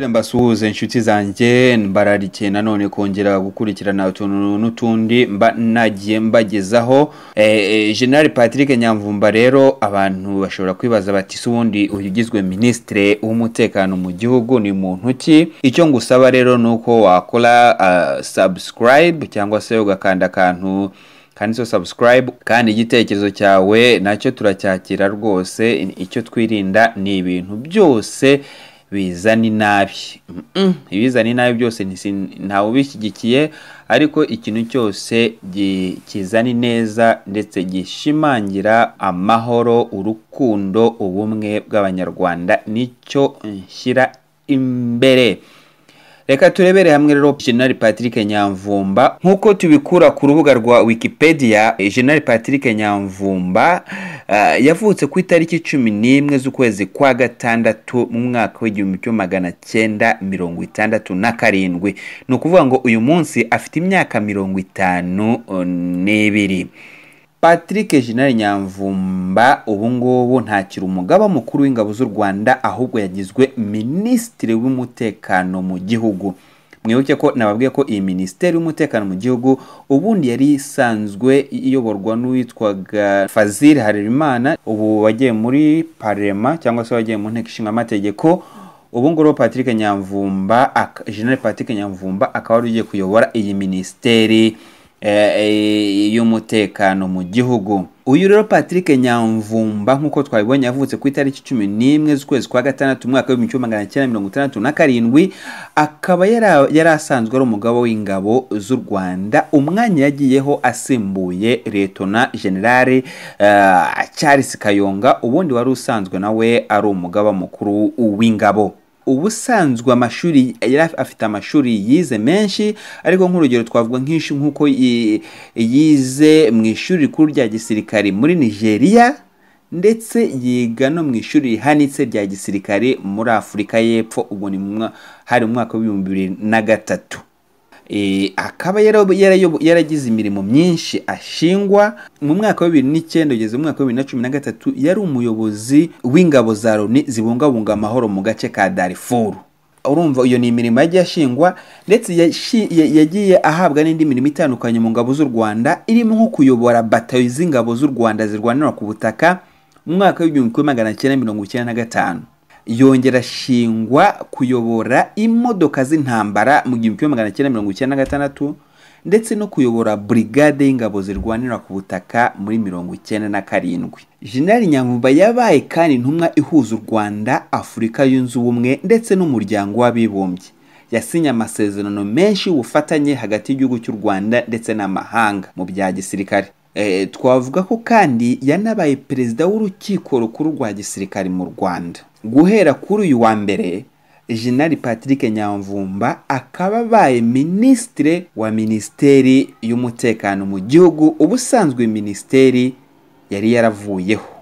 Nongere mbasuhuze inshuti zanjye, mbararikiye nanone kongera gukurikirana utuntu n'utundi mba nagiye mbagezaho. General Patrick Nyamvumba rero, abantu bashobora kwibaza bati: "Se ubundi uyu ugizwe minisitiri w'umutekano mu gihugu ni muntu ki?" Icyo ngusaba rero ni uko wakora subscribe cyangwa se ugakanda akantu kanditseho subscribe, kandi igitekerezo cyawe nacyo turacyakira rwose. Icyo twirinda ni ibintu byose bizana inabi. Ibizana inabi byose ntawe ubishyigikiye, ariko ikintu cyose kizana ineza ndetse gishimangira amahoro, urukundo, ubumwe bw'Abanyarwanda nicyo nshyira imbere. Reka turebere hamwe rero General Patrick Nyamvumba. Nk'uko tubikura ku rubuga rwa Wikipedia, General Patrick Nyamvumba yavutse ku itariki 11 z'ukwezi kwa gatandatu mu mwaka w'1967. Ni ukuvuga ngo uyu munsi afite imyaka 52. Patrick General Nyamvumba ubu ngubu ntakiri umugaba mukuru w'ingabo z'u Rwanda, ahubwo yagizwe minisitiri w'umutekano mu gihugu. Mwibuke ko nababwiye ko iyi minisiteri y'umutekano mu gihugu ubundi yari isanzwe iyoborwa n'uwitwaga Fazil Harerimana, ubu wagiye muri parlement cyangwa se wagiye mu nteko ishinga amategeko. Ubu ngubu Patrick Nyamvumba, General Patrick Nyamvumba, akaba ari ugiye kuyobora iyi minisiteri y'umutekano mu gihugu. Uyu rero Patrick Nyamvumba, nk'uko twabibonye, yavutse ku itariki 11 z'ukwezi kwa gatandatu umwaka w'1967, akaba yari asanzwe ari umugaba w'ingabo z'u Rwanda, umwanya yagiyeho asimbuye Liyetona General Charles Kayonga, ubundi wari usanzwe nawe ari umugaba mukuru w'ingabo. Ubusanzwe amashuri yari afite, amashuri yize menshi, ariko nk'urugero twavuga nk'uko yize mu ishuri rikuru rya gisirikare muri Nigeria, ndetse yiga no mu ishuri rihanitse rya gisirikare muri Afurika y'Epfo. Ubwo ni hari mu mwaka w'2003. Akaba yaragize imirimo myinshi ashingwa. Mu mwaka wa 2009 kugeza mu mwaka wa 2013 yari umuyobozi w'ingabo za Loni zibungabunga amahoro mu gace ka Darfur. Urumva iyo ni imirimo yagiye ashingwa, ndetse yagiye ahabwa n'indi mirimo itandukanye mu ngabo z'u Rwanda, irimo nko kuyobora batayo z'ingabo z'u Rwanda zirwanira ku butaka mu mwaka w'1995. Yongera ashingwa kuyobora imodoka z'intambara mu 1996, ndetse no kuyobora brigade y'ingabo zirwanira ku butaka muri 97. General Nyamvumba yabaye kandi intumwa ihuza u Rwanda, Afurika Yunze Ubumwe ndetse n'Umuryango w'Abibumbye. Yasinye amasezerano menshi y'ubufatanye hagati y'igihugu cy'u Rwanda ndetse n'amahanga mu bya gisirikare. Twavuga ko kandi yanabaye perezida w'urukiko rukuru rwa gisirikare mu Rwanda. Guhera kuri uyu wa mbere, General Patrick Nyamvumba akaba abaye minisitiri wa minisiteri y'umutekano mu gihugu, ubusanzwe minisiteri yari yaravuyeho.